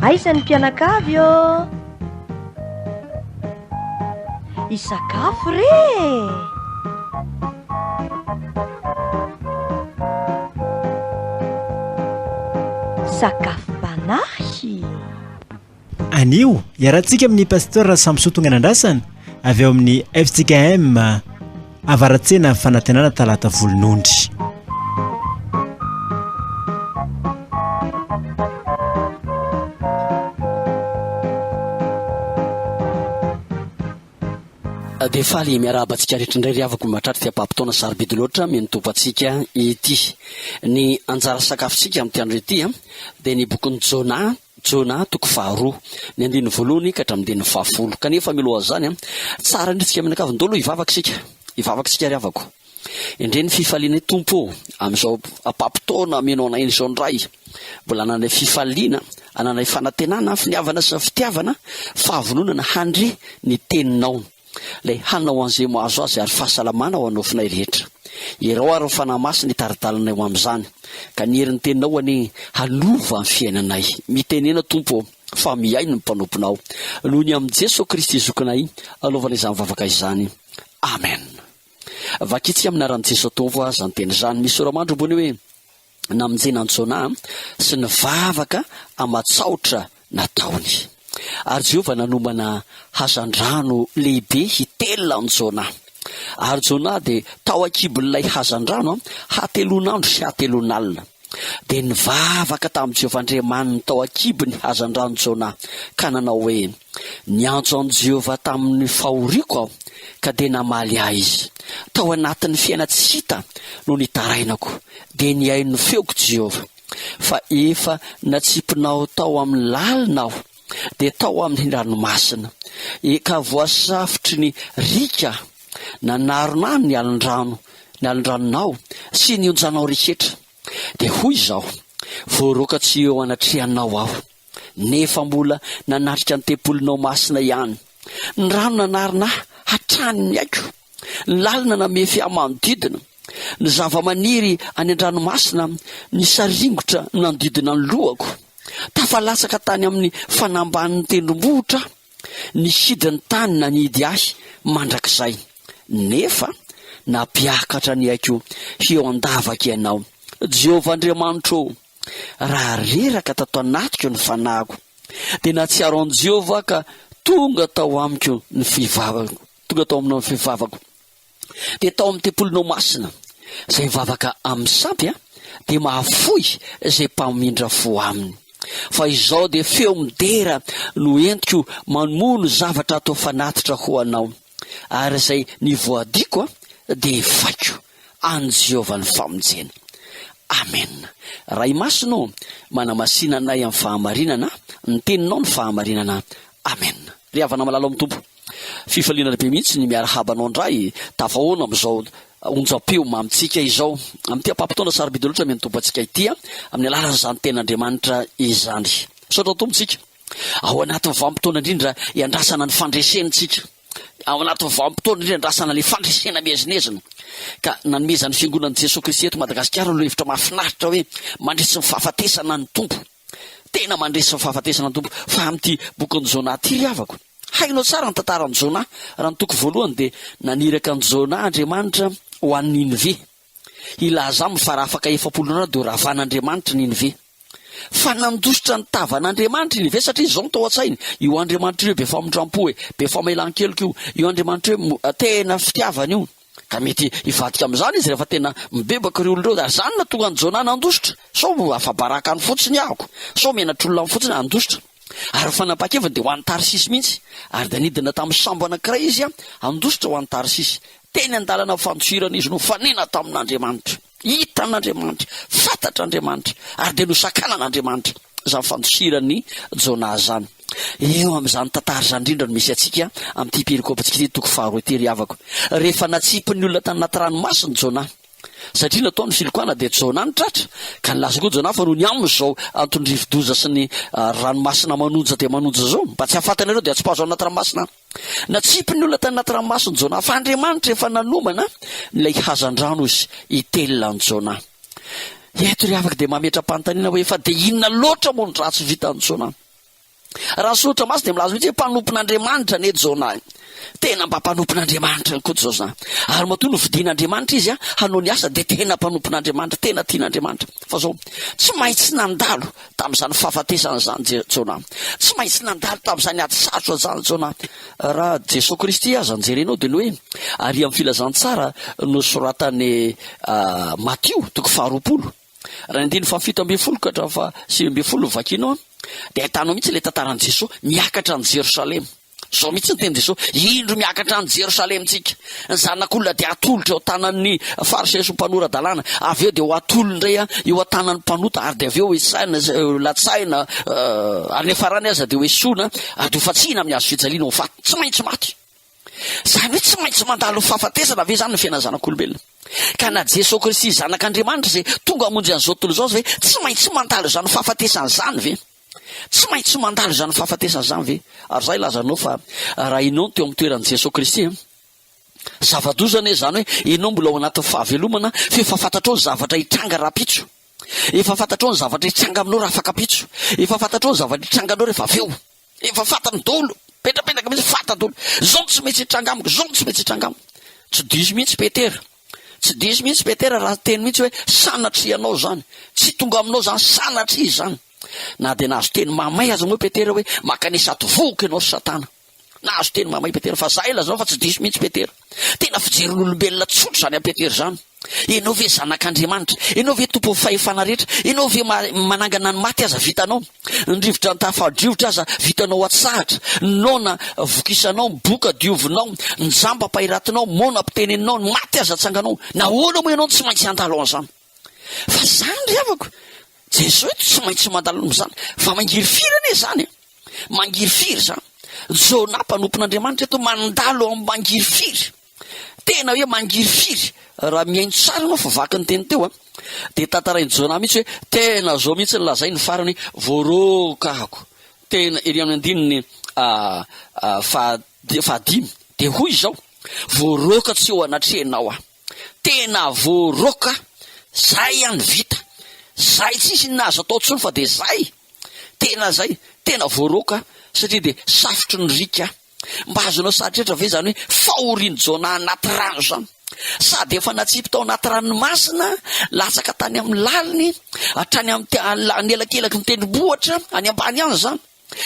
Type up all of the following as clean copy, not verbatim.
Aiza ny mpianakavy ô? Hisakafo re e! Sakafom-panahy. Anio, iarahantsika amin'ny Pasteur Rasamsoa Tonganandrasana avy ao amin'ny FJKM Avaratsena Fanantenana Talata Volonondry. Dia faly miarahaba antsika rehetra indray ry havako mahatratra ity ampaham-potoana sarobidy loatra mino Tompo antsika ity. Ny anjara sakafontsika amin'ity andro ity dia ny bokin'i Jona, Jona toko faharoa, ny andininy voalohany ka hatramin'ny andininy fahafolo. Kanefa mialohan'izany, tsara indrindra isika mianakavy ndolo hivavaka isika. Hivavaka isika ry havako. Endrey ny fifalianay Tompo ô, amin'izao ampaham-potoana amenao anay izao indray. Mbola anananay fifaliana, anananay fanantenana, finiavana sy fitiavana, fahavononana handre ny teninao. Ilay hanao an'izay mahazo azy ary fahasalamana ho an'ofinay rehetra. Irao ary ny Fanahy Masina hitari-dalana ho amin'izany. Ka ny herin'ny teninao anie hanova ny fiainanay. Mitenena Tompo ô, fa mihaino ny mpanomponao. Noho ny amin'i Jeso Kristy Zokinay, anaovana izany vavaka izany. Amen. Vakitsika amin'ny anaran'i Jeso Tompo izany teny izany. Misy sora-mandry ambony hoe. namonjena an'i Jonà sy ny vavaka aman-tsaotra nataony. Ary Jehovah nanomana hazandrano lehibe hitelina an'i Jonà. Ary Jonà dia tao an-kibon'ilay hazandrano hatelon'andro sy hatelon'alina. Dia nivavaka tamin'i Jehovah Andriamaniny tao an-kibon'ny hazandrano Jonà, ka nanao hoe, Niantso an'i Jehovah tamin'ny fahoriako aho, ka dia namaly ahy izy. Tao anatin'ny fiaina-tsy hita no nitarainako, dia nihaino ny feoko Jehovah. Fa efa natsipinao tao amin'ny lalina aho, dia tao amin'ny ranomasina, ka voasafotry ny riaka aho. Nanarona ahy ny alin-drano, ny alin-dranonao sy ny onjanao rehetra. Dia hoy izaho, Voaroaka tsy eo anatrehanao aho. Nefa mbola nanatrika ny tempolinao masina ihany. Ny rano nanarona ahy hatrany ny aiko. Ny lalina namefy ahy manodidina. Ny zavamaniry any an-dranomasina nisaringotra nanodidina ny lohako. Tafalatsaka tany amin'ny fanambanin'ny tendrombohitra aho. Nihidy ny tany nanidy ahy mandrakizay. Nefa nampiakatra ny aiko heo an-davaka ianao, Jehovah Andriamanitro ô. Raha reraka tato anatiko ny fanahiko, dia nahatsiaro an'i Jehovah aho ka tonga tao amiko ny fivavako, tonga tao aminao ny fivavako. Dia tao amin'ny tempolinao masina, izay mivavaka amin'ny sampy dia mahafoy izay mpamindra fo aminy. Fa izao dia feo midera no entiko mamono zavatra atao fanatitra ho anao, ary izay nivoadiako dia efaiko. An'i Jehovah ny famonjena. Amena. Ray Masina ô, manamasina anay amin'ny fahamarinana, ny Teninao ny fahamarinana. Amena. Ry havana malala ao amin'ny Tompo, fifaliana lehibe mihitsy ny miarahaba anao indray tafahoana amin'izao onjam-peo mamintsika izao, amin'ity ampaham-potoana sarobidy loatra amen'ny Tompo antsika ity, amin'ny alalan'izany Tenin'Andriamanitra izany. Misaotra ny Tompo tsika. Ao anatin'ny vanim-potoana indrindra iandrasana ny fandresena tsika. Ao anatin'ny vanim-potoana indrindra andrasana ilay fandresena miezinezina ka nanomezan'ny Fiangonan'i Jesoa Kristy eto Madagasikara ny lohahevitra mahafinaritra hoe mandresy ny fahafatesana ny Tompo. Tena mandresy ny fahafatesana ny Tompo. Fa amin'ity bokin'i Jonah ity ry havako, hainao tsara ny tantaran'i Jonah. Raha ny toko voalohany dia naniraka an'i Jonah Andriamanitra ho any Ninive. Hilaza aminy fa raha afaka 40 andro dia ho ravan'Andriamanitra Ninive. Fa nandositra ny tavan'Andriamanitra i Ninive satria izao no tao an-tsainy, io Andriamanitra io be famindram-po e, be famelan-keloka io, io Andriamanitra io tena fitiavana io. Ka mety hivadika amin'izany izy rehefa tena mibebaka ireo olona ireo. Ary izany no nahatonga an'i Jonah nandositra. Sao afa-baraka any fotsiny ahako, sao menatr'olona any fotsiny handositra. Ary ny fanapahan-keviny dia ho any Tarsisy mihitsy. Ary dia nidina tamin'ny sambo anankiray izy handositra ho any Tarsisy. Teny an-dalana fandosirana izy no nifanena tamin'Andriamanitra. Hitan'Andriamanitra, fantatr'Andriamanitra, ary dia nosakanan'Andriamanitra izany fandosiran'i Jonah izany. Eo amin'izany tantara izany indrindra no misy antsika amin'ity perikopantsika ity, toko faharoa ity, ry havako. Rehefa natsipin'ny olona tany anaty ranomasina Jonah, satria natao ny filokana dia Jonah no tratra, ka nilaza koa Jonah fa noho ny aminy izao anton-drivodoza sy ny ranomasina manonja dia manonja izao, mba tsy hahafaty anareo dia atsipazo any anaty ranomasina aho. Natsipy ny olona tany anaty ranomasina Jonah, fa Andriamanitra efa nanomana ilay hazandrano izy hitelina an'i Jonah. Eto ry havako dia mametra-panontaniana hoe fa dia inona loatra moa ny ratsy vitan'i Jona? Raha ny soratra masina dia milaza mihitsy hoe mpanompon'Andriamanitra anie Jona e. Tena mba mpanompon'Andriamanitra ihany koa Jona. Ary matoa nofidin'Andriamanitra izy hanao ny asa dia tena mpanompon'Andriamanitra, tena tian'Andriamanitra. Fa zao, tsy maintsy nandalo tamin'izany fahafatesana izany Jona. Tsy maintsy nandalo tamin'izany ady sarotra izany Jona. Raha Jesoa Kristy aza no jerenao dia ny hoe ary amin'ny filazantsara nosoratan'i Matio toko faharoapolo, raha ny andininy fahafito ambin'ny folo ka hatramin'ny faha 19 no vakianao dia ahitanao mihitsy ilay tantaran'i Jesoa miakatra an'i Jerosalema. Izao mihitsy ny tenin'i Jesoa, Indro miakatra any Jerosalema tsika, ny Zanak'olona dia hatolotra eo an-tanan'ny Fariseo sy ny mpanora-dalàna, avy eo dia ho atolony indray eo an-tanan'ny mpanota, ary dia avy eo hesaina, latsaina, ary ny farany aza dia ho esoina, ary dia ho fatsihina amin'ny hazo fijaliana ho faty. Tsy maintsy maty. Izany hoe tsy maintsy mandalo fahafatesana ve izany ny fiainan'ny zanak'olombelona? Ka na Jesoa Kristy Zanak'Andriamanitra izay tonga hamonjy an'izao tontolo izao aza ve tsy maintsy mandalo izany fahafatesana izany ve? Tsy maintsy mandalo izany fahafatesana izany ve? Ary izaho hilaza anao fa raha ianao no teo amin'ny toeran'i Jesoa Kristy, zava-doza anie izany hoe ianao mbola ao anatin'ny fahavelomana fa efa fantatrao ny zavatra hitranga rahampitso. Efa fantatrao ny zavatra hitranga aminao rahafakampitso. Efa fantatrao ny zavatra hitranga aminao rehefa avy eo. Efa fantany daholo. Petrapetraka mihitsy fantany daholo. Izao no tsy maintsy hitranga amiko, izao no tsy maintsy hitranga amiko. Tsy diso mihitsy Petera. Tsy diso mihitsy Petera raha niteny mihitsy hoe sanatria anao izany. Tsy tonga aminao izany, sanatria izany. Na dia nahazo teny mahamay aza moa Petera hoe mankanesa ato vohoka ianao ry Satana. Nahazo teny mahamay Petera fa za ilazanao fa tsy diso mihitsy Petera. Tena fijerin'olombelona tsotra izany an'i Petera izany. Ianao ve zanak'Andriamanitra? Ianao ve tompon'ny fahefana rehetra? Ianao ve manangana ny maty aza vitanao? Ny rivotra an-tafadrivotra aza vitanao atsahatra? Ny noana vokisanao, ny boka diovinao, ny jamba ampahiratinao, moana ampiteneninao, ny maty aza atsanganao. Nahoana moa ianao no tsy maintsy handalo an'izany? Fa izany ry havako, Jesoa eto tsy maintsy mandalo amin'izany. Fa mangirifiry anie izany e! Mangirifiry izany. Jona mpanompon'Andriamanitra eto mandalo amin'ny mangirifiry. Tena hoe mangirifiry. Raha mihaino tsara ianao fa vaky ny teny teo an, dia tantarain'i Jona mihitsy hoe tena zao mihitsy ny lazainy farany hoe voaroaka ahako. Tena ery amin'ny andininy fahadimy dia hoy izao, voaroaka tsy eo anatrehanao aho. Tena voaroaka, zay any vita. Zay tsisy inona azo atao tsony fa dia zay. Tena zay, tena voaroaka satria dia safotry ny riaka. Mba azonao saritretra ve izany hoe fahorian'i Jonah anaty rano izany? Sady efa natsipy tao anaty ranomasina, latsaka tany amin'ny laliny, hatrany amin'ny anelakelaky ny tendrombohitra, any ambany any izany.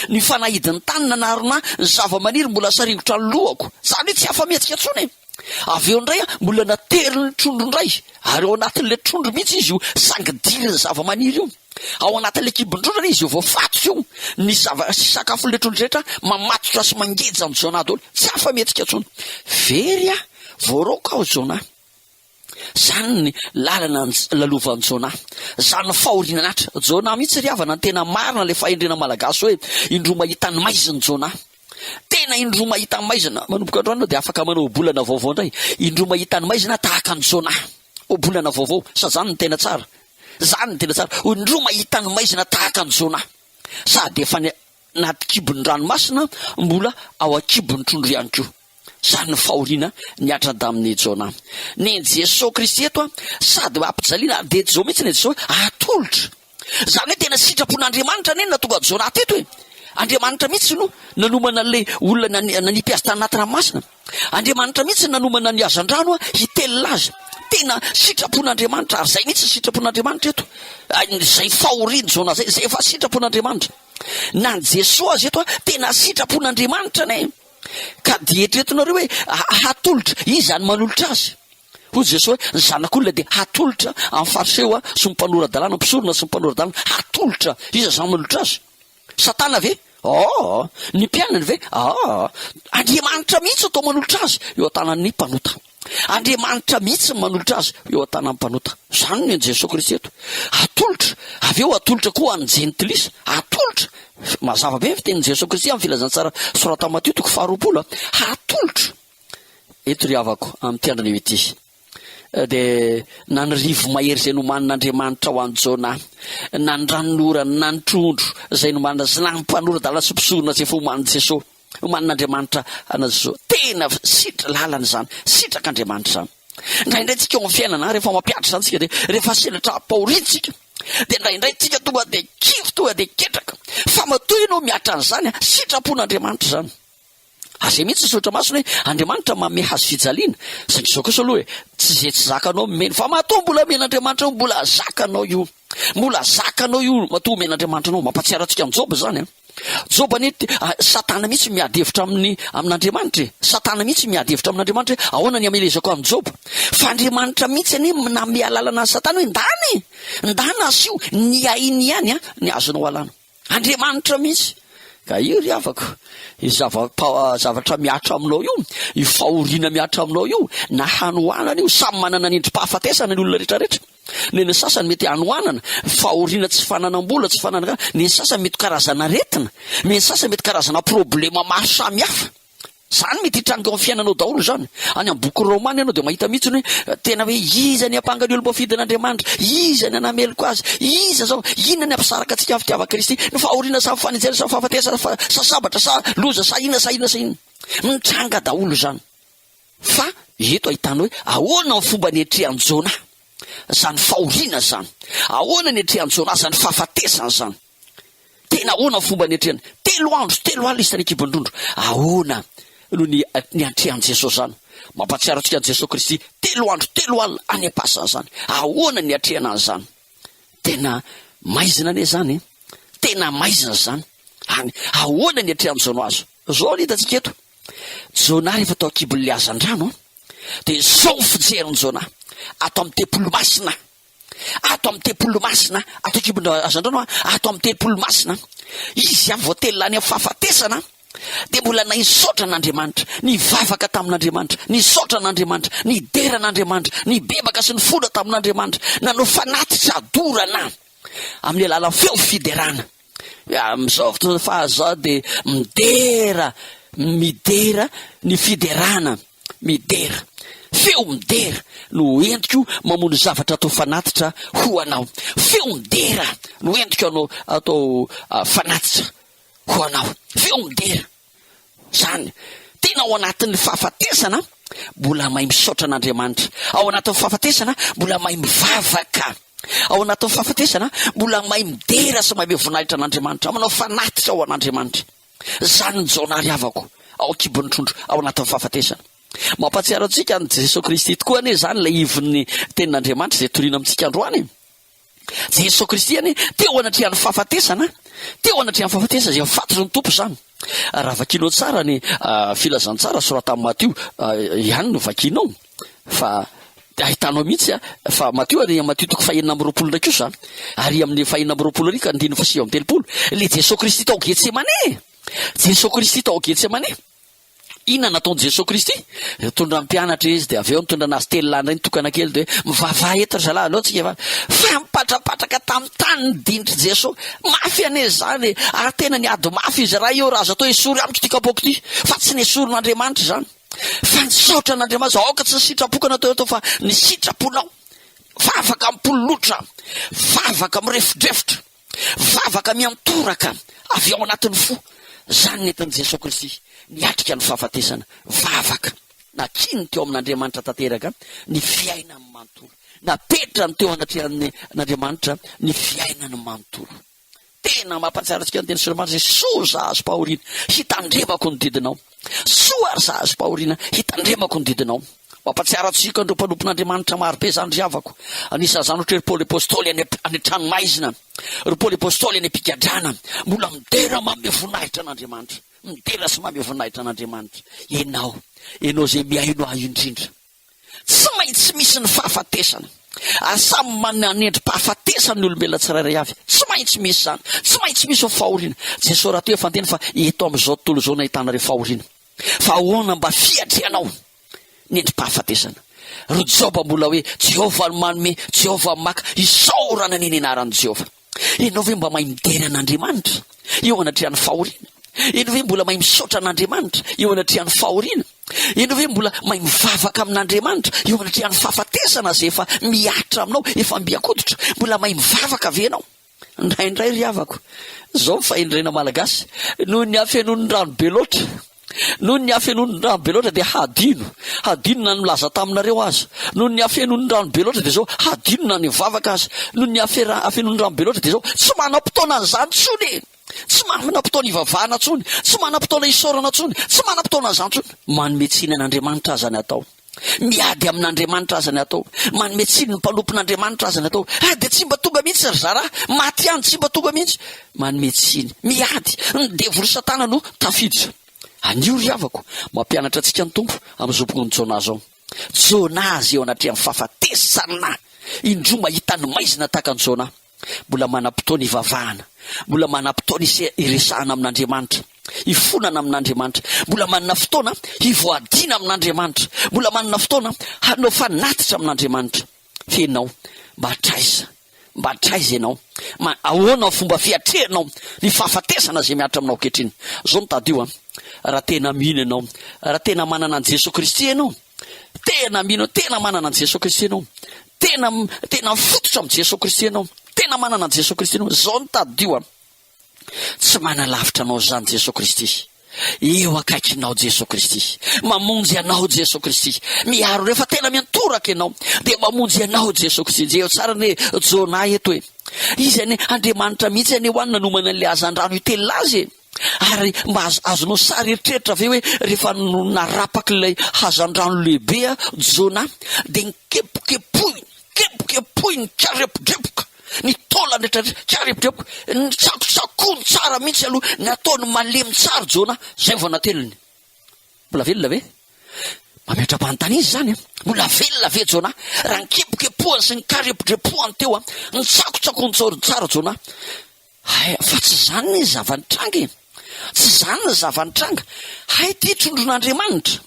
Ny fanahidin'ny tany nanarona ahy, ny zavamaniry mbola saringotra ny lohako. Izany hoe tsy afa-mihetsika intsony e! Avy eo indray mbola naterin'ny trondro indray, ary ao anatin'ilay trondro mihitsy izy io sangidirin'ny zavamaniry io. Ao anatin'ilay kibon-trondro anie izy io voafatotra io, ny zava sy sakafon'ilay trondro rehetra mamatotra sy mangeja an'i Jonah daholo, tsy afa-mihetsika intsony. Very aho, voaroaka aho Jonah. Zany ny lalana lalovan'i Jonah. Zany ny fahorianan'Atra. Jonah mihitsy ry havana ny tena marina ilay fahendrena malagasy hoe indroa mahita ny maizina Jonah. Tena indroa mahita ny maizina. Manomboka androany ianao dia afaka manao ohabolana vaovao indray. Indroa mahita ny maizina tahaka an'i Jonah. Ohabolana vaovao. Sa zany no tena tsara? Zany no tena tsara. Indroa mahita ny maizina tahaka an'i Jonah. Sady efa any anaty kibon'ny ranomasina mbola ao an-kibon'ny trondro ihany koa. Izany ny fahoriana nihatra tamin'i Jona. Nen'i Jesoa Kristy eto sady ampijaliana ary dia izao mihitsy ny Jesoa hoe atolotra. Izany hoe tena sitrapon'Andriamanitra anie no nahatonga an'i Jona teto e. Andriamanitra mihitsy no nanomana an'ilay olona nanipy azy tany anaty ranomasina. Andriamanitra mihitsy no nanomana ny hazandrano hitelina azy. Tena sitrapon'Andriamanitra ary izay mihitsy ny sitrapon'Andriamanitra eto. Izay fahorian'i Jona izay, izay efa sitrapon'Andriamanitra. Na ny Jesoa aza eto tena sitrapon'Andriamanitra anie. Ka dia eritreretinareo hoe hatolotra, iza no manolotra azy? Hoy Jesoa hoe, ny Zanak'olona dia hatolotra amin'ny Fariseo sy ny mpanora-dalàna, mpisorona sy ny mpanora-dalàna, hatolotra. Iza izany manolotra azy? Satana ve? Aa! Ny mpianany ve? Aa! Andriamanitra mihitsy no atao manolotra azy eo an-tanan'ny mpanota. Andriamanitra mihitsy no manolotra azy eo an-tanan'ny mpanota. Izany no an'i Jesoa Kristy eto. Atolotra, avy eo atolotra koa ho an'ny jentilisa. Atolotra. Mazava be ny fitenin'i Jesoa Kristy amin'ny filazantsara soratan'i Matio toko faharoapolo. Hatolotra. Eto ry havako, amin'ity andro anio ity, dia na ny rivo-mahery izay nomanin'Andriamanitra ho an'i Jona, na ny ranonorana, na ny trondro izay nomanina, sy na ny mpanora-dalana sy mpisorona izay efa omanin'i Jesoa. Omanin'Andriamanitra an'Azy Tena sitra lalana izany, sitrak'Andriamanitra izany. Indraindray tsika eo amin'ny fiainana, rehefa mampiatra izany tsika dia rehefa sendra tra-pahoriana tsika, dia indraindray tsika tonga dia kivy, tonga dia ketraka. Fa matoa ianao mihatra an'izany, sitrapon'Andriamanitra izany. Ary izay mihitsy ny soratra masina hoe Andriamanitra manome hazo fijaliana. Saingy izao kosa aloha e, tsy izay tsy zakanao omeny, fa matoa mbola omen'Andriamanitra io, mbola zakanao io. Mbola zakanao io matoa omen'Andriamanitra anao. Mampahatsiaro antsika an'i Joba izany an. Joba anie, Satana mihitsy miady hevitra amin'ny amin'Andriamanitra e. Satana mihitsy miady hevitra amin'Andriamanitra hoe ahoana ny hamelezako an'i Joba. Fa Andriamanitra mihitsy anie nanome alalana an'i Satana hoe ndana e, ndana asio ny ainy ihany an, ny azonao alana. Andriamanitra mihitsy. Ka io ry havako, io zava-zavatra mihatra aminao io, io fahoriana mihatra aminao io, na hanoanana io, samy manana ny endri-pahafatesana ny olona rehetra rehetra. Ny an'ny sasany mety hanoanana, fahoriana tsy fananam-bola, tsy fananana, ny an'ny sasany mety karazana aretina, ny an'ny sasany mety karazana problema maro samihafa. Izany mety hitranga eo amin'ny fiainanao daholo izany. Any amin'ny boky Romana ianao dia mahita mihitsy hoe tena hoe iza ny hampanga ny olom-boafidin'Andriamanitra, iza ny hanameloka azy, iza izao, inona ny hampisaraka antsika amin'ny fitiavan'i Kristy, ny fahoriana sa ny fanenjehana sa ny fahafatesana sa sabatra sa loza sa inona sa inona sa inona. Mitranga daholo izany. Fa eto ahitana hoe ahoana ny fomba niatrehan'i Jona izany fahoriana izany, ahoana ny niatrehan'i Jona izany fahafatesana izany. Tena ahoana ny fomba niatrehany? Telo andro, telo alina izy tany an-kibon-trondro. Ahoana no niatrehan'i Jesosy izany? Mampahatsiaro antsika an'i Jesosy Kristy, telo andro, telo alina any am-pasana izany. Ahoana ny niatrehana an'izany? Tena maizina anie izany e! Tena maizina izany. Any, ahoana ny niatrehan'i Jonah azy? Izao no hitantsika eto. Jonah rehefa tao an-kibon'ilay hazandrano, dia izao ny fijerin'i Jonah, ato amin'ny tempoly masina. Ato amin'ny tempoly masina, ato an-kibon'ny hazandrano, ato amin'ny tempoly masina, izy avy voatelina any amin'ny fahafatesana, dia mbola naisotra an'Andriamanitra, nivavaka tamin'Andriamanitra, nisaotra an'Andriamanitra, nidera an'Andriamanitra, nibebaka sy nifona tamin'Andriamanitra, nanao fanatitra dorana amin'ny alalan'ny feo fiderana. Amin'izao fotoana faha izao dia midera, midera ny fiderana. Midera. Feo midera no entiko mamono zavatra atao fanatitra ho anao. Feo midera no entiko anao atao fanatitra ho anao. Feo midera. Zany. Tena ao anatin'ny fahafatesana mbola mahay misaotra an'Andriamanitra. Ao anatin'ny fahafatesana mbola mahay mivavaka. Ao anatin'ny fahafatesana mbola mahay midera sy mahay voninahitra an'Andriamanitra. Manao fanatitra ho an'Andriamanitra. Zany ny Jaona ry havako, ao an-kibon'ny trondro, ao anatin'ny fahafatesana. Mampahatsiaro antsika an'i Jesoa Kristy tokoa anie izany ilay ivon'ny tenin'Andriamanitra izay torina amintsika androany e. Jesoa Kristy anie teo anatrehan'ny fahafatesana, teo anatrehan'ny fahafatesana izay fatotry ny Tompo izany. Raha vakianao tsara ny filazantsara soratan'i Matio ihany no vakianao fa ahitanao mihitsy fa Matio ary Matio toko fahenina amby 20 indray kosa ary amin'ny fahenina amby 20 ary ka andininy fahasivy amby 30 le Jesoa Kristy tao Getsemane Jesoa Kristy tao Getsemane Inona nataon'i Jesoa Kristy? Nitondra ny mpianatra izy, dia avy eo nitondra anazy telo lahy indray nitokana kely, dia hoe mivavaha eto ry zalahy, aleo tsika hivavaka. Fa mipatrapatraka tamin'ny tany ny dinitr'i Jesoa. Mafy anie izany e! Ary tena niady mafy izy, Ray ô, raha azo atao esory amiko ity kapoaka ity. Fa tsy nesorin'Andriamanitra izany. Fa nisaotra an'Andriamanitra, aoka tsy ny sitrapoko no atao eto fa ny sitraponao. Vavaka mipololotra, vavaka mirefodrefotra. Vavaka miantoraka avy ao anatin'ny fo, izany nentin'i Jesoa Kristy niatrika ny fahafatesana. Vavaka nakiany teo amin'Andriamanitra tanteraka ny fiainany manontolo. Napetrany teo anatrehan'Andriamanitra ny fiainany manontolo. Tena mampahatsiaro antsika ny teny Solomona izay soa za azom-pahoriana, hitandremako ny didinao. Soa ary za azom-pahoriana, hitandremako ny didinao. Mampahatsiaro antsika an'ireo mpanompon'Andriamanitra maro be izany ry havako. Anisan'izany ohatra ry Paoly Apostoly any an-tranomaizina, ry Paoly Apostoly any am-pigadrana, mbola midera manome voninahitra an'Andriamanitra. Midera sy manome voninahitra an'Andriamanitra. Ianao, ianao izay mihaino ahy indrindra. Tsy maintsy misy ny fahafatesana. Ary samy manana ny endri-pahafatesany ny olombelona tsirairay avy. Tsy maintsy misy izany. Tsy maintsy misy ny fahoriana. Jesoa rahateo efa niteny fa eto amin'izao tontolo izao no ahitanareo fahoriana. Fa ahoana mba fiatrehanao ny endri-pahafatesana? Ry Joba mbola hoe, Jehovah no manome, Jehovah no maka, isaorana anie ny anaran'i Jehovah. Ianao ve mba mahay midera an'Andriamanitra eo anatrehan'ny fahoriana? Ianao ve mbola mahay misaotra an'Andriamanitra eo anatrehan'ny fahoriana? Ianao ve mbola mahay mivavaka amin'Andriamanitra eo anatrehan'ny fahafatesana izay efa mihatra aminao, efa mby an-koditra? Mbola mahay mivavaka ve ianao? Indraindray ry havako, izao ny fahendrena malagasy, noho ny hafenoan'ny rano be loatra. Noho ny hafenoan'ny rano be loatra dia hadino, hadino na ny milaza taminareo aza. Noho ny hafenoan'ny rano be loatra dia izao, hadino na ny mivavaka aza. Noho ny hafenoan'ny rano be loatra dia izao, tsy manam-potoana an'izany intsony e! Tsy manam-potoana hivavahana intsony, tsy manam-potoana hisaorana intsony, tsy manam-potoana an'izany intsony. Manome tsiny an'Andriamanitra aza ny atao. Miady amin'Andriamanitra aza ny atao. Manome tsiny ny mpanompon'Andriamanitra aza ny atao. Ah, dia tsy mba tonga mihitsy ry zaraha. Maty ihany, tsy mba tonga mihitsy. Manome tsiny. Miady. Ny devoly satana no tafiditra. Anio ry havako, mampianatra antsika ny Tompo amin'izao bokin'i Jona izao. Jona aza eo anatrehan'ny fahafatesana. Indroa mahita ny maizina tahaka an'i Jona. Mbola manam-potoana hivavahana, mbola manam-potoana hiresahana amin'Andriamanitra, hifonana amin'Andriamanitra, mbola manana fotoana hivoadiana amin'Andriamanitra, mbola manana fotoana hanao fanatitra amin'Andriamanitra. Fa ianao, mba hatraiza? Mba hatraiza ianao? Ma, ahoana ny fomba fiatrehanao ny fahafatesana izay mihatra aminao ankehitriny? Izao no tadidio an, raha tena mino ianao, raha tena manana an'i Jesoa Kristy ianao, Tena mino, tena manana an'i Jesoa Kristy ianao. Tena, tena mifototra amin'i Jesoa Kristy ianao. Tena manana an'i Jesoa Kristy ianao. Izao no tadidio an. Tsy manalavitra anao izany Jesoa Kristy. Eo akaikinao Jesoa Kristy. Mamonjy anao Jesoa Kristy. Miaro rehefa tena miantoraka ianao dia mamonjy anao Jesoa Kristy. Jereo tsara anie Jonah eto e. Izy anie Andriamanitra mihitsy anie ho any nanomana an'ilay hazandrano hitelina azy e. Ary mba azonao sary eritreritra ve hoe rehefa narapak'ilay hazandrano lehibe Jona dia nikepokepohiny, kepokepohiny, nikarepodrepoka ny taolany rehetra rehetra, nikareporepoka, nitsakotsakoany tsara mihitsy aloha, nataony malemy tsara Jona, izay vao nateliny. Mbola velona ve? Mametra-panontaniana izy izany an! Mbola velona ve Jona? Raha nikepokepohany sy nikarepodrepohany teo an, nitsakotsakoany tsara Jona. Hay, fa tsy izany ny zava-nitranga e! Tsy izany ny zava-nitranga. Hay ity trondron'Andriamanitra.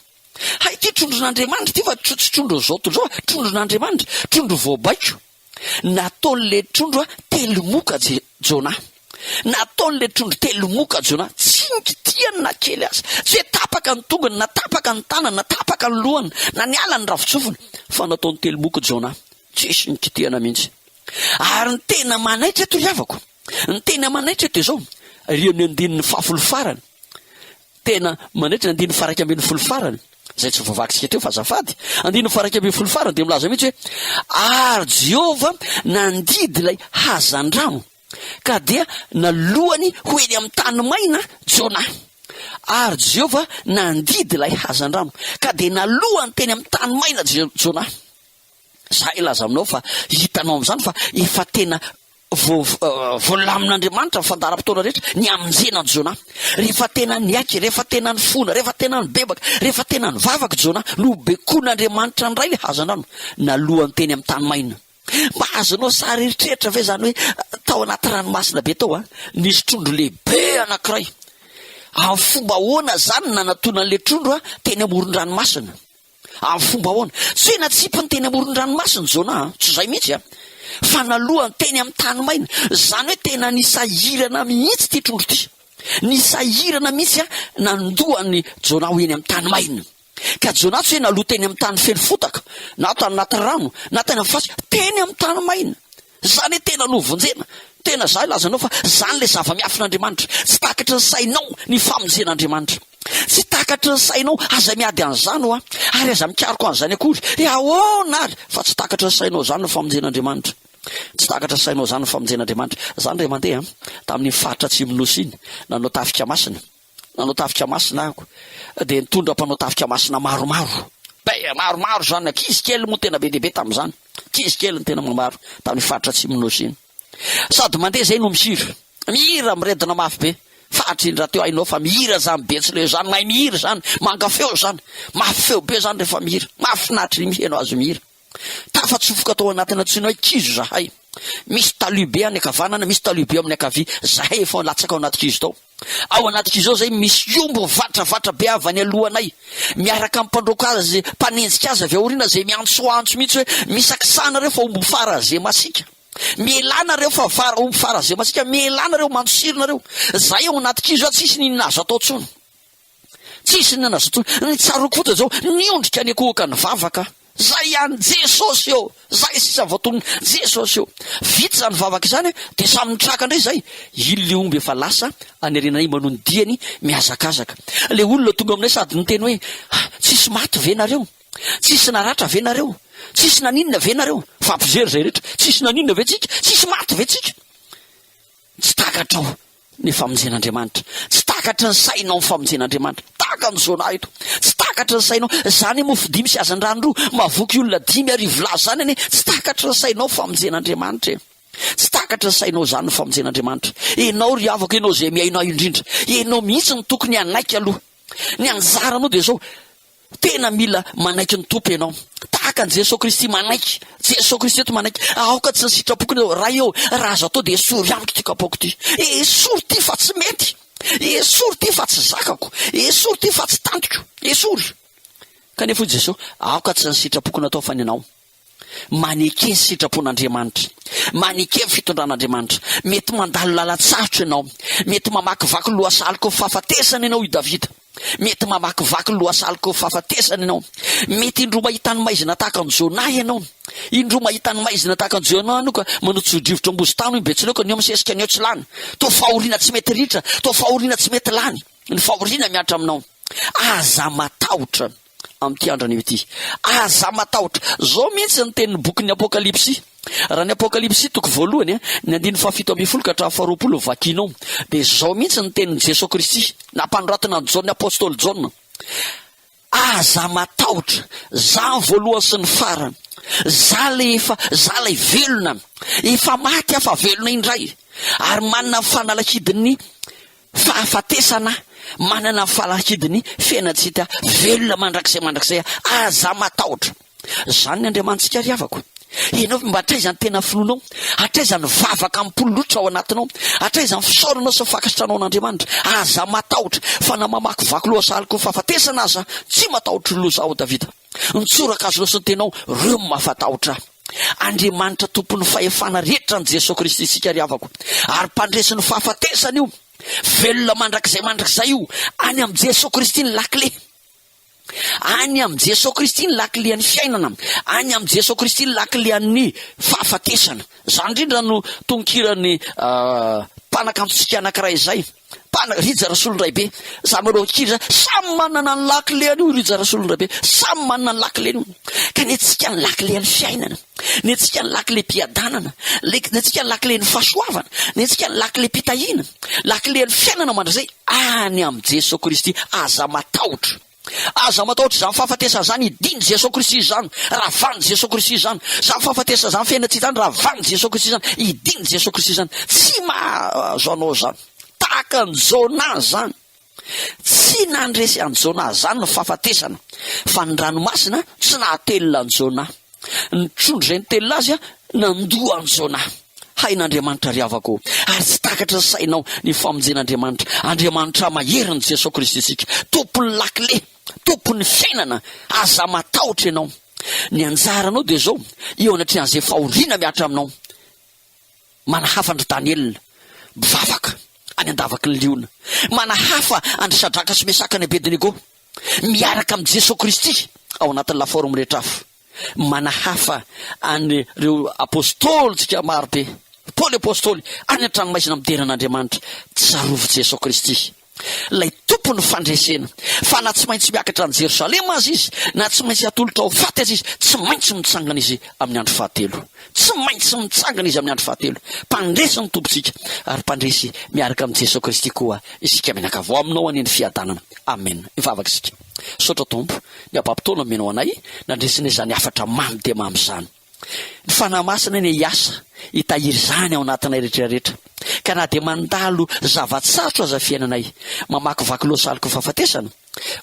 Hay ity trondron'Andriamanitra ity fa tsy trondron'izao tontolo izao fa trondron'Andriamanitra. Trondro voabaiko. Nataon'ilay trondro telomoka Jonah. Nataon'ilay trondro telomoka Jonah. Tsy nikitihany na kely aza. Tsy hoe tapaka ny tongony, na tapaka ny tanany, na tapaka ny lohany, na niala ny ravin-tsofiny. Fa nataony telomoka Jonah. Tsisy nikitihana mihitsy. Ary ny tena manaitra eto ry havako, ny tena manaitra eto dia izao, ry amin'ny andininy fahafolo farany, tena manaitra ny andininy faha 11 farany, izay tsy voavakitsika teo fa azafady, andininy faha 11 farany dia milaza mihitsy hoe, ary Jehovah nandidy ilay hazandrano, ka dia nalohany ho eny amin'ny tany maina Jonah. Ary Jehovah nandidy ilay hazandrano, ka dia nalohany teny amin'ny tany maina Jonah. Za hilaza aminao fa hitanao amin'izany fa efa tena voalamin'Andriamanitra ny fandaharam-potoana rehetra ny hamonjena an'i Jonah. Rehefa tena niaiky, rehefa tena nifona, rehefa tena nibebaka, rehefa tena nivavaka Jonah, nobekoin'Andriamanitra indray ilay hazandrano nalohany teny amin'ny tany maina. Mba azonao sary eritreritra ve izany hoe tao anaty ranomasina be tao nisy trondro lehibe anankiray. Amin'ny fomba ahoana izany no nanatonan'ilay trondro teny amoron-dranomasina? Amin'ny fomba ahoana? Tsy hoe natsipiny teny amoron-dranomasina Jonah an, tsy izay mihitsy an! Fa nalohany teny amin'ny tany maina. Izany hoe tena nisahirana mihitsy ity trondro ity. Nisahirana mihitsy an, nandoa an'i Jonah ho eny amin'ny tany maina. Ka Jonah tsy hoe naloa teny amin'ny tany feno fotaka, na tany anaty rano, na tany amin'ny fasika, teny amin'ny tany maina. Zany hoe tena novonjena. Tena za hilaza anao fa zany le zava-miafin'Andriamanitra. Tsy takatry ny sainao ny famonjen'Andriamanitra. Tsy takatry ny sainao, aza miady an'izany hoa, ary aza mikaroka an'izany akory. E ahoana ary fa tsy takatry ny sainao zany ny famonjen'Andriamanitra. Tsy takatry ny sainao zany ny famonjen'Andriamanitra. Za ndray mandeha tamin'iny faritra atsimon'ny nosy iny, nanao tafika masina. Nanao tafika masina aho, dia nitondra mpanao tafika masina maromaro. Be, maromaro izany, ankizy kely moa tena be dia be tamin'izany. Ankizy kely no tena maromaro tamin'ny faritra atsimon'ny Nosy iny. Sady mandeha izay no mihira. Mihira, miredona mafy be. Faritra iny rahateo hainao fa mihira izany Betsileo izany, mahay mihira izany, manga feo izany. Mafy feo be izany rehefa mihira. Mahafinaritra ny miheno azy mihira. Tafatsofoka tao anatina antsoina hoe kizo izahay. Misy talus be any ankavanana, misy talus be ao amin'ny ankavia. Izahay efa latsaka ao anaty kizo tao. Ao anaty kizo ao izay misy omby mivatravatra be avy any alohanay, miaraka amin'ny mpandroaka azy, mpanenjika azy avy aoriana izay miantsoantso mihitsy hoe, Misakisà nareo fa omby fara ze masiaka. Mialà nareo fa fara omby fara ze masiaka, mialà nareo, mandosira nareo. Izahay ao anaty kizo ao tsisy n'inona azo atao intsony. Tsisy n'inona azo atao. Ny tsaroako fotsiny izao, niondrika niankohoka nivavaka aho. Zay ihany, Jesosy ô! Zay sisa voatonona, Jesosy ô! Vita izany vavaka izany dia samy nitraka indray izay. Iny le omby efa lasa any aorianay manohy ny diany mihazakazaka. Le olona tonga aminay sady niteny hoe, Tsisy maty ve nareo? Tsisy naratra ve nareo? Tsisy naninona ve nareo? Fampijery izay rehetra. Tsisy naninona ve tsika? Tsisy maty ve tsika? Tsy takatrao ny famonjen'Andriamanitra. Tsy takatry ny sainao ny famonjen'Andriamanitra. Tahaka an'i Jona eto. Tsy takatry ny sainao. Izany mofo dimy sy hazandrano roa mahavoky olona 5000 lahy izany anie. Tsy takatry ny sainao ny famonjen'Andriamanitra e. Tsy takatry ny sainao izany ny famonjen'Andriamanitra. Ianao ry havako, ianao izay mihaino ahy indrindra. Ianao mihitsy no tokony hanaiky aloha. Ny anjaranao dia izao, Tena mila manaiky ny Tompo ianao. Tahaka an'i Jesoa Kristy manaiky. Jesoa Kristy eto manaiky. Aoka tsy ny sitrapoko ny Ray ô, raha azo atao dia esory amiko ity kapoaka ity. Esory ity fa tsy mety. Esory ity fa tsy zakako. Esory ity fa tsy tantiko. Esory. Kanefa hoy Jesoa, aoka tsy ny sitrapoko no atao fa ny anao. Maneke ny sitrapon'Andriamanitra. Maneke ny fitondran'Andriamanitra. Mety mandalo lalan-tsarotra ianao. Mety mamakivaky lohasaloky ny fahafatesana ianao, i Davida. Mety mamakivaky lohasaloky ny fahafatesana ianao. Mety indroa mahita ny maizina tahaka an'i Jonah ianao. Indroa mahita ny maizina tahaka an'i Jonah ianao ka manotso-drivotra am-bozon-tany hoy ny Betsileo ka ny eo misesika ny eo tsy lany. Toa fahoriana tsy mety ritra, toa fahoriana tsy mety lany. Ny fahoriana mihatra aminao. Aza matahotra amin'ity andro anio ity. Aza matahotra. Izao mihitsy ny tenin'ny bokin'ny Apokalypsy. Raha ny Apokalypsy toko voalohany, ny andininy fahafito ambin'ny folo ka hatramin'ny faharoapolo no vakinao, dia izao mihitsy ny tenin'i Jesoa Kristy, nampanoratana an'i Jaona, Apostoly Jaona. Aza matahotra, Izaho ny voalohany sy ny farany. Izaho ilay efa, Izaho ilay velona. Efa maty aho fa velona indray, ary manana ny fanalahidin'ny fahafatesana manana ny falahidiny fiainana-tsy hita velona mandrakizay mandrakizay aza matahotra zany ny Andriamanitsika ry havako ianao mba hatraiza ny tena finoanao hatraiza ny vavaka mipololotra ao anatinao hatraiza ny fisaoranao sy ny fankasitranao an'Andriamanitra aza matahotra fa na mamakivaky lohasahaloko ny fahafatesana aza tsy matahotra loza aho Davida ny tsoraka azonao sy ny tenao reo no mahafatahotra ahy Andriamanitra tompon'ny fahefana rehetra an'i Jesoa Kristy isika ry havako, ary mpandresy ny fahafatesana io, velona mandrakizay mandrakizay io, any amin'i Jesoa Kristy ny lakile, any amin'i Jesoa Kristy ny lakilean'ny fiainana, any amin'i Jesoa Kristy ny lakilean'ny fahafatesana. Izany indrindra no tononkiran'ny mpanakantontsika anankiray izay. Mpana, Rija Rasolondraibe, za manao hira, samy manana ny lakileny io Rija Rasolondraibe, samy manana ny lakileny io. Ka ny antsika ny lakilen'ny fiainana, ny antsika ny lakilem-piadanana, ny antsika ny lakilen'ny fahasoavana, ny antsika ny lakilem-pitahiana, lakilen'ny fiainana mandrakizay any amin'i Jesoa Kristy. Aza matahotra. Aza matahotra izany fahafatesana izany, hidin'i Jesoa Kristy izany, ravan'i Jesoa Kristy izany, izany fahafatesana izany, fiainana tsy izany, ravan'i Jesoa Kristy izany, hidin'i Jesoa Kristy izany. Tsy mahazo anao izany. Tahaka an'i Jona izany. Tsy nandresy an'i Jona izany ny fahafatesana, fa ny ranomasina tsy nahatelina an'i Jona. Ny trondro izay nitelina azy nandoa an'i Jona. Hain'Andriamanitra ry havako ô! Ary tsy takatry ny sainao ny famonjen'Andriamanitra. Andriamanitra mahery ny Jesoa Kristy isika. Tompon'ny lakile, Tompon'ny fiainana. Aza matahotra ianao. Ny anjaranao dia izao, eo anatrehan'izay fahoriana mihatra aminao. Manahafa an-dry Daniela, mpivavaka, any an-davaky ny liona. Manahafa an-dry Sadraka sy Mesaka any Abednego, miaraka amin'i Jesoa Kristy ao anatin'ny lafaoro mirehitra afo. Manahafa an'ireo apôstôlintsika maro be, Paoly apôstôly, any an-tranomaizina midera an'Andriamanitra. Tsarovy Jesoa Kristy, ilay Tompon'ny fandresena, fa na tsy maintsy miakatra any Jerosalema aza Izy, na tsy maintsy hatolotra ho faty aza Izy, tsy maintsy mitsangana Izy amin'ny andro fahatelo. Tsy maintsy mitsangana Izy amin'ny andro fahatelo. Mpandresy ny Tompontsika, ary mpandresy miaraka amin'i Jesoa Kristy koa isika mianakavy. Ho aminao anie ny fiadanana. Amena. Hivavaka isika. Misaotra Tompo, ny habam-potoana omenao anay nandresena izany hafatra mamy dia mamy izany. Ny Fanahy Masina anie hiasa hitahiry izany ao anatinay rehetra rehetra. Ka na dia mandalo zava-tsarotra aza fiainanay, mamakivaky lohasaliko fahafatesana,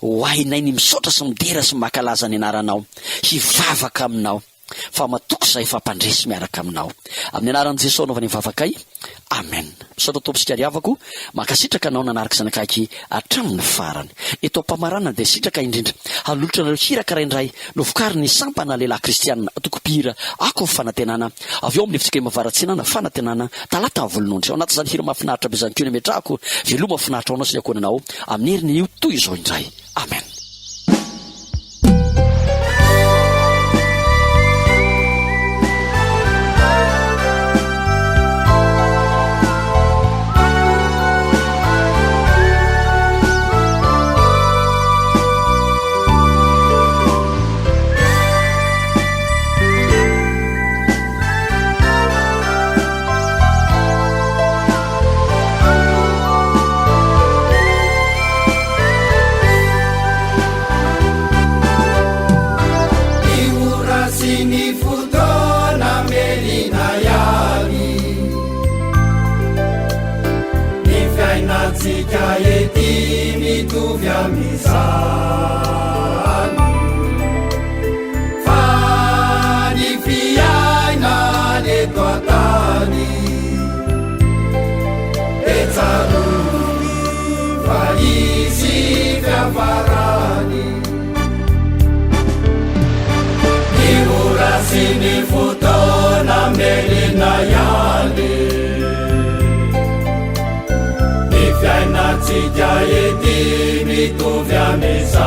ho hainay ny misaotra sy midera sy mankalaza ny anaranao, hivavaka aminao. Fa matoky izahay fa mpandresy miaraka aminao. Amin'ny anaran'i Jesoa anaovana ny vavakay. Amen. Misaotra Tompo sy ry havako, mankasitraka anao nanaraka izany akaiky hatramin'ny farany. Eto am-pamaranana dia sitraka indrindra hanolotra anareo hira karaindray novokarin'ny sampana lehilahy kristianina antoko mpihira Ako Fanantenana avy ao amin'ny FJKM Avaratsianana Fanantenana Talata Volonondry. Ao anatin'izany hira mahafinaritra be izany koa ny ametrahako veloma finaritra ho anao sy ny ankohonanao amin'ny heriny io toy izao indray. Amen. fiainantsika ety mitovy amin'izany Fa ny fiainana eto an-tany Dia tsarovy fa hisy fiafarany Ny ora sy ny fotoana melina ihany Ny fiainantsika ety mitovy amin'izany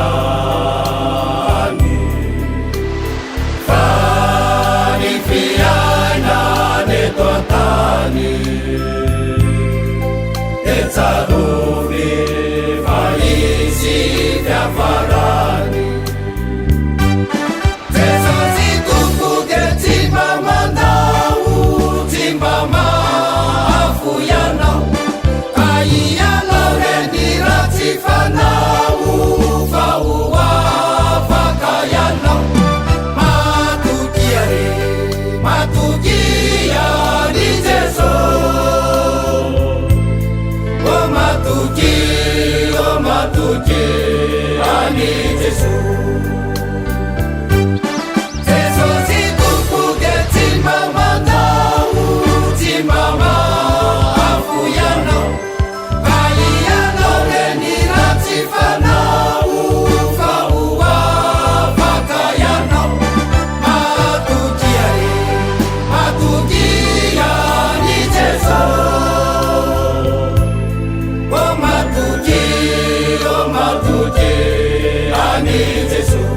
Fa ny fiainana eto an-tany Dia tsarovy fa hisy fiafarany Jesosy Tompo dia tsy mba mandao, tsy mba mahafoy anao, ka hialao re ny ratsy fanao, fa ho afaka ianao. Matokia re, matokia an'i Jesosy. Ô matokia, ô matokia an'i Jesosy. Jesosy Tompo dia tsy mba mandao, tsy mba mahafoy anao, ka hianao re ny ratsy fanao, fa ho afaka ianao. Matokia re, matokia an'i Jesosy. Ô matokia, ô matokia an'i Jesosy.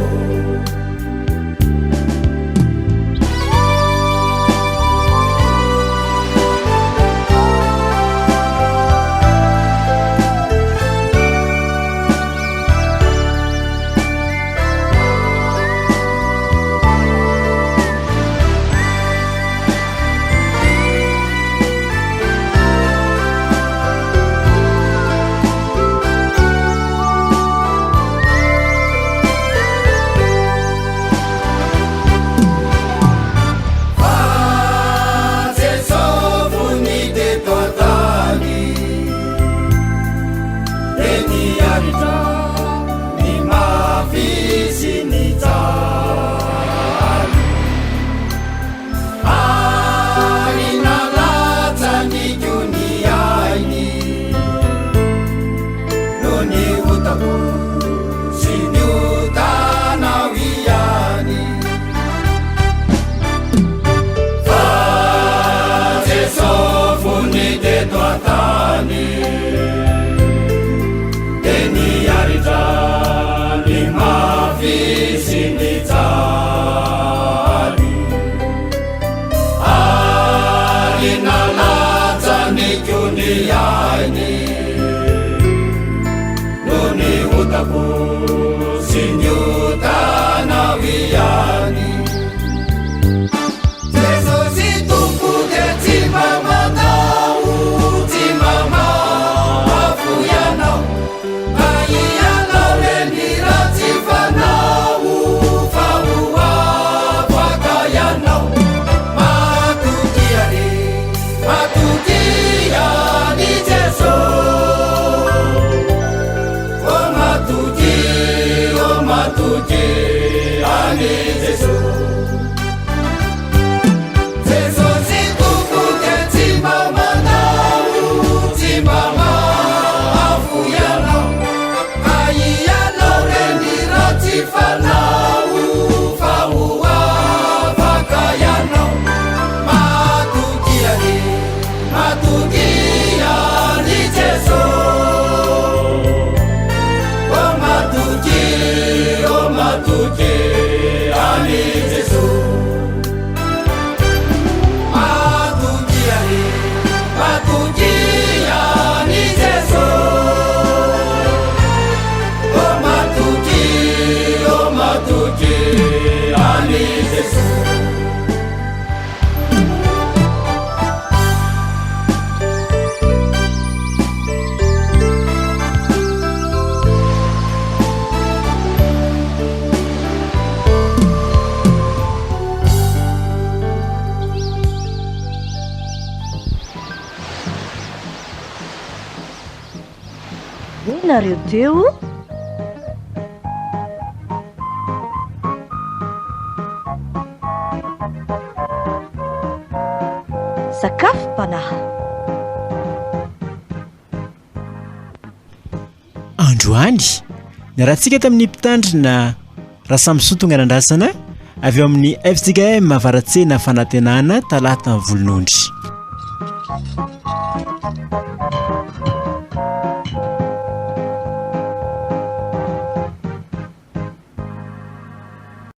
Fa Jesoa fony teto an-tany dia niaritra ny mafy sy ny jaly. Ary nalatsany koa ny ainy noho ny otako sy ny otanao ihany. Fa Jesoa fony teto an-tany dia niaritra ny mafy sy ny jaly. Ary nalatsany koa ny ainy noho ny otako sy ny otanao ihany. Jesosy Tompo dia tsy mba mandao, tsy mba mahafoy anao. Ka hianao re ny ratsy fanao, fa ho afaka ianao. Matokia re, matokia an'i Jesosy. Ô matokia, ô matokia. Aiza nareo teo? Sakafom-panahy. Androany, niarahantsika tamin'ny mpitandrina Rasamisoa Tonganandrasana avy ao amin'ny FJKM Avaratsena Fanantenana Talata Volonondry.